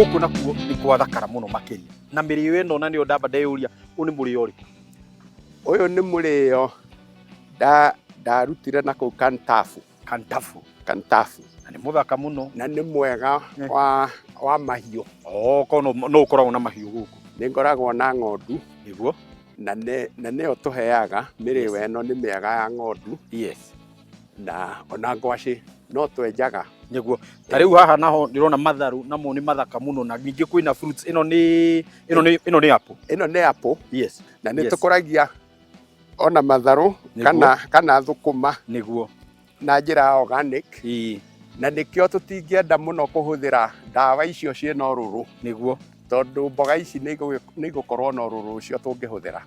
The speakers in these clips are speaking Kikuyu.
Gũkũ nakuo nĩ gwathakara mũno makĩria. Na mĩrĩo ĩno na nĩyo ndamba ndeyũria, ũyũ nĩ mũrĩo ũrĩkũ? Ũyũ nĩ mũrĩo ndarutire na kũu Kantafu. Kantafu. Kantafu. Na nĩ mũthaka mũno. Na nĩ mwega wa mahiũ. Oh, korwo no ũkoragwo na mahiũ gũkũ? Nĩ ngoragwo na ng'ondu. Nĩguo. Na nĩyo tũheaga, mĩrĩo ĩno nĩ mĩega ya ng'ondu. Na ona ngwacĩ no twenjaga. Nĩguo. Ta rĩu haha naho ndĩrona matharũ namo nĩ mathaka mũno, na ningĩ kwĩna fruits. Ĩno nĩ apple. Ĩno nĩ apple. Na nĩ tũkũragia ona matharũ kana thũkũma. Na njĩra ya organic. Na nĩkĩo tũtingĩenda mũno kũhũthĩra ndawa icio ciĩna ũrũrũ. Tondũ mboga ici nĩ igũkorwo na ũrũrũ ũcio tũngĩhũthĩra.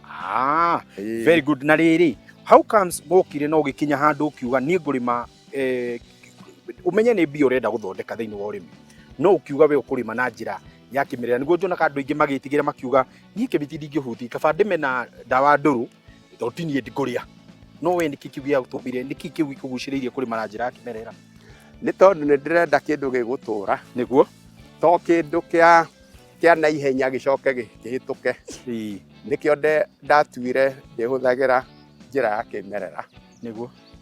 Very good. Na rĩrĩ, how comes wokire na ũgĩkinya handũ ũkiuga niĩ ngũrĩma, ũmenye nĩ mbia ũrenda gũthondeka thĩinĩ wa ũrĩmi, no ũkiuga we ũkũrĩma na njĩra ya kĩmerera? Nĩguo njonaga andũ aingĩ magĩtigĩra makiuga niĩ kĩmiti ndingĩhutia, kaba ndĩme na ndawa ndũrũ tondũ ti niĩ ngũrĩa. No we nĩkĩ kĩu gĩagũtũmire, nĩkĩ kĩu gĩkũgucĩrĩirie kũrĩma na njĩra ya kĩmerera? Nĩ tondũ nĩ ndĩrenda kĩndũ gĩgũtũra. To kĩndũ kĩa naihenya gĩcoke kĩhĩtũke. Nĩkĩo ndatuire ndĩhũthagĩra njĩra ya kĩmerera.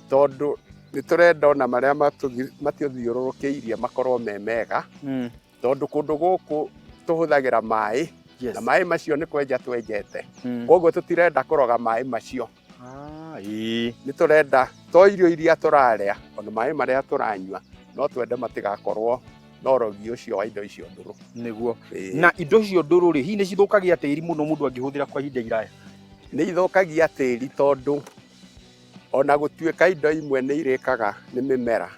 Tondũ nĩ tũrenda ona marĩa matũthiũrũrũkĩirie makorwo me mega. Tondũ kũndũ gũkũ tũhũthagĩra maĩ, na maĩ macio nĩ kwenja twenjete. Koguo tũtirenda kũroga maĩ macio. Nĩ tũrenda to irio iria tũrarĩa, ona maĩ marĩa tũranyua, no twende matigakorwo na ũrogi ũcio wa indo icio ndũrũ. Na indo icio ndũrũ rĩ, hihi nĩ cithũkagia tĩri mũno mũndũ angĩhũthĩra kwa ihinda iraya? Nĩ ithũkagia tĩri tondũ ona gũtuĩka indo imwe nĩ irĩkaga nĩ mĩmera,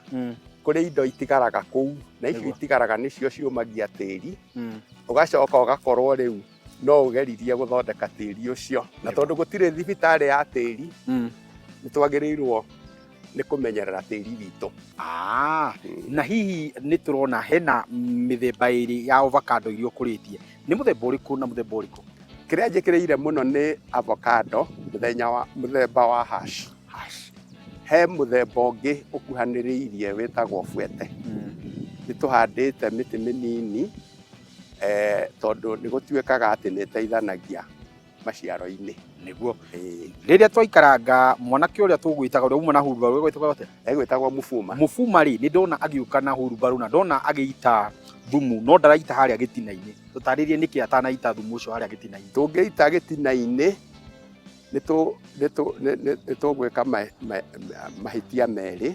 kũrĩ indo itigaraga kũu, na icio itigaraga nĩcio ciũmagia tĩri, ũgacoka ũgakorwo rĩu no ũgeririe gũthondeka tĩri ũcio. Na tondũ gũtirĩ thibitarĩ ya tĩri, nĩ twagĩrĩirwo nĩ kũmenyerera tĩri witũ. Na hihi nĩ tũrona hena mĩthemba ĩrĩ ya avocado iria ũkũrĩtie, nĩ mũthemba ũrĩkũ na mũthemba ũrĩkũ? Kĩrĩa njĩkĩrĩire mũno nĩ avocado mũthemba wa hash. Hash. He mũthemba ũngĩ ũkuhanĩrĩirie wĩtagwo fuete. Nĩ tũhandĩte mĩtĩ mĩnini, tondũ nĩ gũtuĩkaga atĩ nĩ ĩteithanagia maciaro-inĩ. Rĩrĩa twaikaranga mwanake ũrĩa tũgwĩtaga ũrĩa uma na hurumbarũ, egwĩtagwo atĩa? Egwĩtagwo Mufuma. Mufuma rĩ, nĩ ndona agĩũka na hurumbarũ na ndona agĩita thumu, no ndaraita harĩa gĩtina-inĩ. Tũtarĩrie nĩkĩ atanaita thumu ũcio harĩa gĩtina-inĩ. Tũngĩita gĩtina-inĩ nĩ tũgwĩka mahĩtia merĩ.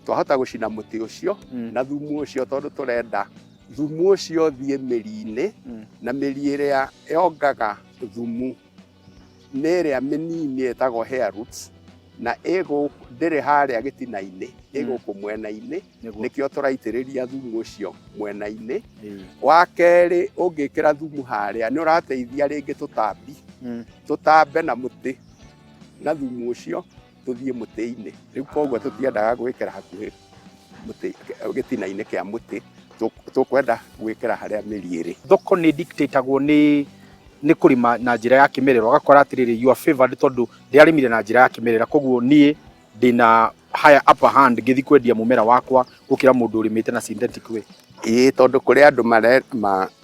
Twahota gũcina mũtĩ ũcio na thumu ũcio, tondũ tũrenda thumu ũcio ũthiĩ mĩri-inĩ, na mĩri ĩrĩa yongaga thumu nĩ ĩrĩa mĩnini ĩtagwo hair roots, na ndĩrĩ harĩa gĩtina-inĩ, ĩgũkũ mwena-inĩ. Nĩkĩo tũraitĩrĩria thumu ũcio mwena-inĩ. Wa kerĩ, ũngĩkĩra thumu harĩa nĩ ũrateithia rĩngĩ tũtambi tũtambe na mũtĩ na thumu ũcio tũthiĩ mũtĩ-inĩ. Rĩu koguo tũtiendaga gwĩkĩra hakuhĩ mũtĩ, gĩtina-inĩ kĩa mũtĩ, tũkwenda gwĩkĩra harĩa mĩri ĩrĩ. Thoko nĩ dictatagwo nĩ kũrĩma na njĩra ya kĩmerera, ũgakora atĩrĩrĩ, you are favored tondũ ndĩarĩmire na njĩra ya kĩmerera, koguo niĩ ndĩna higher upper hand ngĩthiĩ kwendia mũmera wakwa gũkĩra mũndũ ũrĩmĩte na synthetic way. Ĩĩ, tondũ kũrĩ andũ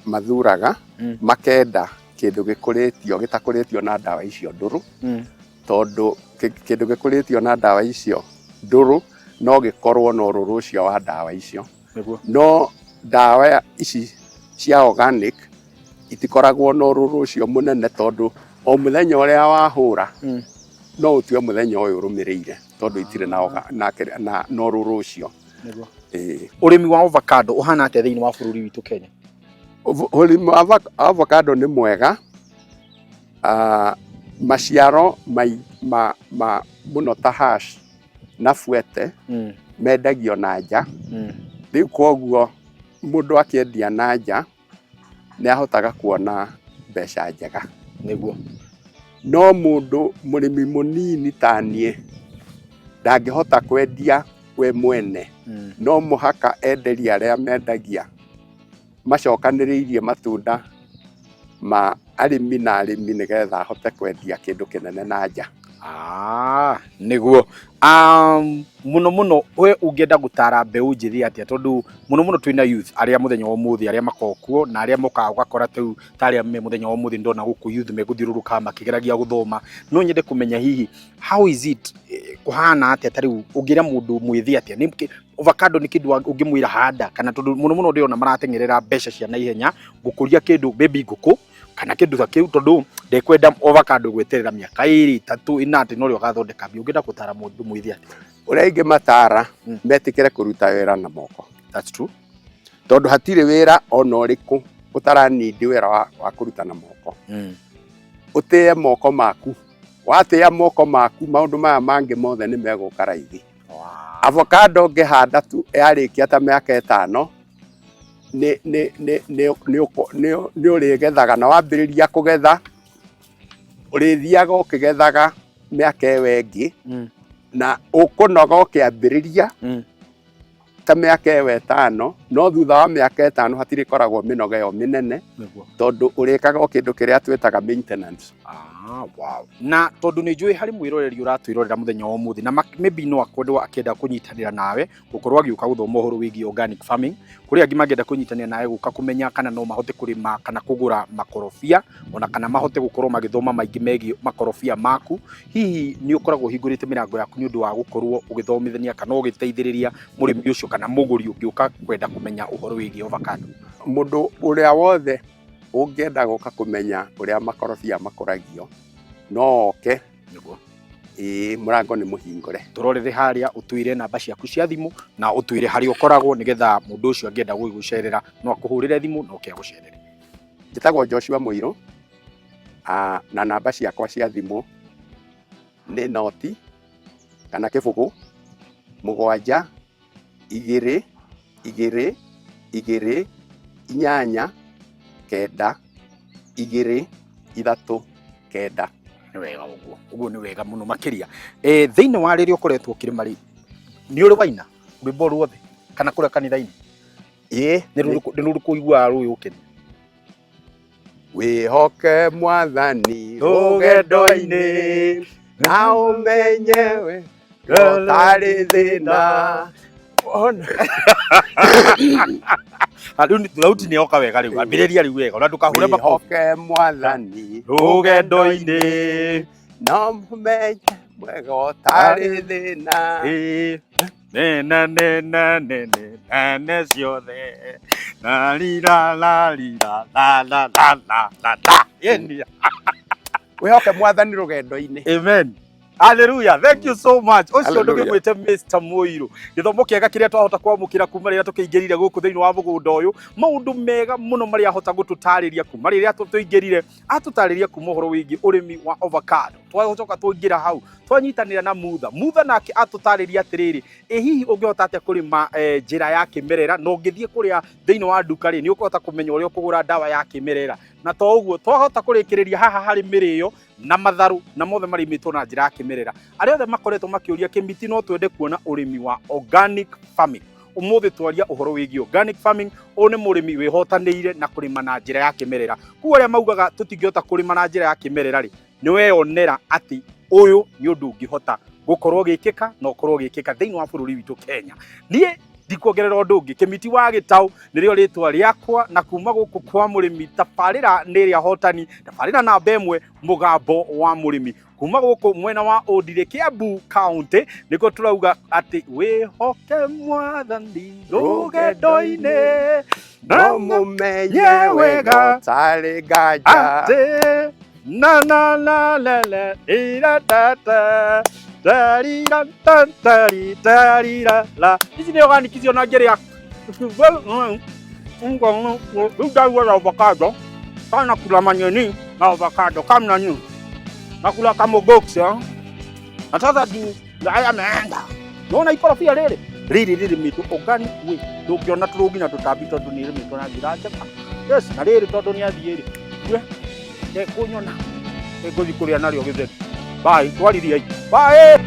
mathuraga makenda kĩndũ gĩkũrĩtio gĩtakũrĩtio na ndawa icio ndũrũ, tondũ kĩndũ gĩkũrĩtio na ndawa icio ndũrũ no gĩkorwo na ũrũrũ ũcio wa ndawa icio. No ndawa ici cia organic itikoragwo na ũrũrũ ũcio mũnene, tondũ o mũthenya ũrĩa wahũra no ũtue mũthenya ũyũ ũrũmĩrĩire, tondũ itirĩ na ũrũrũ ũcio. Ũrĩmi wa avocado ũhana atĩa thĩinĩ wa bũrũri witũ Kenya? Ũrĩmi wa avocado nĩ mwega. Maciaro ma mũno ta hash na fuete mendagio na nja. Rĩu koguo mũndũ akĩendia na nja nĩ ahotaga kuona mbeca njega. No mũndũ mũrĩmi mũnini ta niĩ ndangĩhota kwendia we mwene. No mũhaka enderie arĩa mendagia macokanĩrĩirie matunda ma arĩmi na arĩmi nĩgetha ahote kwendia kĩndũ kĩnene na nja. Ah, nĩguo. Mũno mũno we ũngĩenda gũtara mbeũ njĩthĩ atĩa, tondũ mũno mũno twĩna youth arĩa mũthenya wa ũmũthĩ arĩa makoragwo kuo na arĩa mokaga ũgakora tau ta arĩa me mũthenya wa ũmũthĩ ndona gũkũ youth megũthiũrũrũka makĩgeragia gũthoma. No nyende kũmenya hihi how is it, kũhana atĩa, ta rĩu ũngĩra mũndũ mwĩthĩ atĩa, nĩ avocado nĩ kĩndũ ũngĩmwĩra handa, kana tondũ mũno mũno ndĩrona marateng'erera mbeca cia naihenya gũkũria kĩndũ maybe ngũkũ kana kĩndũ ta kĩu, tondũ ndekwenda avocado gweterera mĩaka 2, 3, 4 atĩ norĩo ũgathondeka mbia. Ũngĩenda gũtara mũndũ mwĩthĩ atĩa? Ũrĩa ingĩmatara, metĩkĩre kũruta wĩra na moko. That's true. Tondũ hatirĩ wĩra ona ũrĩkũ ũtaranindi wĩra wa kũruta na moko. Ũtĩe moko maku, watĩĩa moko maku maũndũ maya mangĩ mothe nĩ megũka raithi. Avocado ũngĩhanda tu yarĩkia ta mĩaka 5 nĩ ũrĩgethaga, na wambĩrĩria kũgetha ũrĩthiaga ũkĩgethaga mĩaka ĩyo ĩngĩ, na ũkũnoga ũkĩambĩrĩria ta mĩaka ĩyo 5, no thutha wa mĩaka 5 hatirĩkoragwo mĩnoga ĩyo mĩnene, tondũ ũrĩkaga o kĩndũ kĩrĩa twĩtaga maintenance. Ah, wow. Na tondũ nĩ njũĩ harĩ mwĩroreri ũratwĩrorera mũthenya wa ũmũthĩ na maybe no akwendwo akĩenda kũnyitanĩra nawe gũkorwo agĩũka gũthoma ũhoro wĩgiĩ organic farming, kũrĩ angĩ mangĩenda kũnyitanĩra nawe gũka kũmenya kana no mahote kũrĩma kana kũgũra makorobia, ona kana mahote gũkorwo magĩthoma maingĩ megiĩ makorobia maku, hihi nĩ ũkoragwo ũhingũrĩte mĩrango yaku nĩ ũndũ wa gũkorwo ũgĩthomithania kana ũgĩteithĩrĩria mũrĩmi ũcio kana mũgũri ũngĩũka kwenda kũmenya ũhoro wĩgiĩ avocado? Mũndũ ũrĩa wothe ũngĩenda gũka kũmenya ũrĩa makorobia makũragio no oke. Nĩguo. Ĩĩ, mũrango nĩ mũhingũre. Tũrorere harĩa, ũtwĩre namba ciaku cia thimũ na ũtwĩre harĩa ũkoragwo, nĩgetha mũndũ ũcio angĩenda gũgĩgũcerera no akũhũrĩre thimũ na oke agũcerere. Njĩtagwo Joshua Mũirũ, na namba ciakwa cia thimũ nĩ 0 kana 0 7 2 2 2 8 9 2 3 9. Nĩ wega ũguo, ũguo nĩ wega mũno makĩria. Thĩinĩ wa rĩrĩa ũkoretwo ũkĩrĩma rĩ, nĩ ũrĩ waina rwĩmbo ruothe kana kũrĩa kanitha-inĩ? Ĩĩ. Nĩ rũrĩkũ ũiguaga rũĩ ũkenia? Wĩhoke Mwathani rũgendo-inĩ na ũmenye we ũtarĩ thĩna. Rĩu thauti nĩ yoka wega rĩu, ambĩrĩria rĩu wega, ona ndũkahure makobi. Wĩhoke Mwathani rũgendo-inĩ na ũmenye mwega ũtarĩ thĩna. Nena nena nene nene ciothe na rira la rira la la la la la la. Yeni. Wĩhoke Mwathani rũgendo-inĩ. Amen. Hallelujah. Thank you so much. Ũcio Hallelujah. ndũgĩmwĩte Mr. Mũirũ. Gĩthomo kĩega kĩrĩa twahota kwamũkĩra kuma rĩrĩa tũkĩingĩrire gũkũ thĩinĩ wa mũgũnda ũyũ, maũndũ mega mũno marĩa ahota gũtũtarĩria kuma rĩrĩa tũingĩrire, atũtarĩria kuma ũhoro wĩgiĩ ũrĩmi wa avocado. Twacoka twaingĩra hau, twanyitanĩra na Mutha. Mutha nake atũtarĩria atĩrĩrĩ, ĩ hihi ũngĩhota atĩa kũrĩma njĩra ya kĩmerera, na ũngĩthiĩ kũrĩa thĩinĩ wa nduka rĩ, nĩ ũkũhota kũmenya ũrĩa ũkũgũra ndawa ya kĩmerera. Na to ũguo, twahota kũrĩkĩrĩria haha harĩ mĩrĩo na matharũ na mothe marĩmĩtwo na njĩra ya kĩmerera. Arĩa othe makoretwo makĩũria Kĩmiti no twende kuona ũrĩmi wa organic farming, ũmũthĩ twaria ũhoro wĩgiĩ organic farming. Ũyũ nĩ mũrĩmi wĩhotanĩire na kũrĩma na njĩra ya kĩmerera. Koguo arĩa maugaga tũtingĩhota kũrĩma na njĩra ya kĩmerera rĩ, nĩ weyonera atĩ ũyũ nĩ ũndũ ũngĩhota gũkorwo ũgĩkĩka na ũkorwo ũgĩkĩka thĩinĩ wa bũrũri witũ Kenya. Niĩ ndikuongerera ũndũ ũngĩ, Kĩmiti wa Gĩtaũ nĩrĩo rĩtwa rĩakwa, na kuma gũkũ kwa mũrĩmi tabarĩra nĩ ĩrĩa hotani, tabarĩra namba 1 mũgambo wa mũrĩmi, kuma gũkũ mwena wa Ũndirĩ Kiambu County, nĩkuo tũrauga atĩ wĩhoke Mwathani rũgendo-inĩ no mũmenye wega ũtarĩ nganja atĩ na na na le le ira ta ta ta ri ra ta ta ri ta ri ra la. Ici nĩ organic icio na ngĩrĩa rĩu ndaigua na avocado kana kula manyeni na avocado kamna nyu nakula kamogox na sasa juu haya meenda nona ikorobia rĩrĩ rĩrĩ rĩrĩmĩtwo organic way, ndũngĩona tũrũgi na tũtambi tondũ nĩ rĩrĩmĩtwo na njĩra njega. Yes, na rĩrĩ tondũ nĩ athiĩ rĩ we kũnyona ngũthiĩ kũrĩa narĩo gĩtheri. Bye, twaririai. Bye.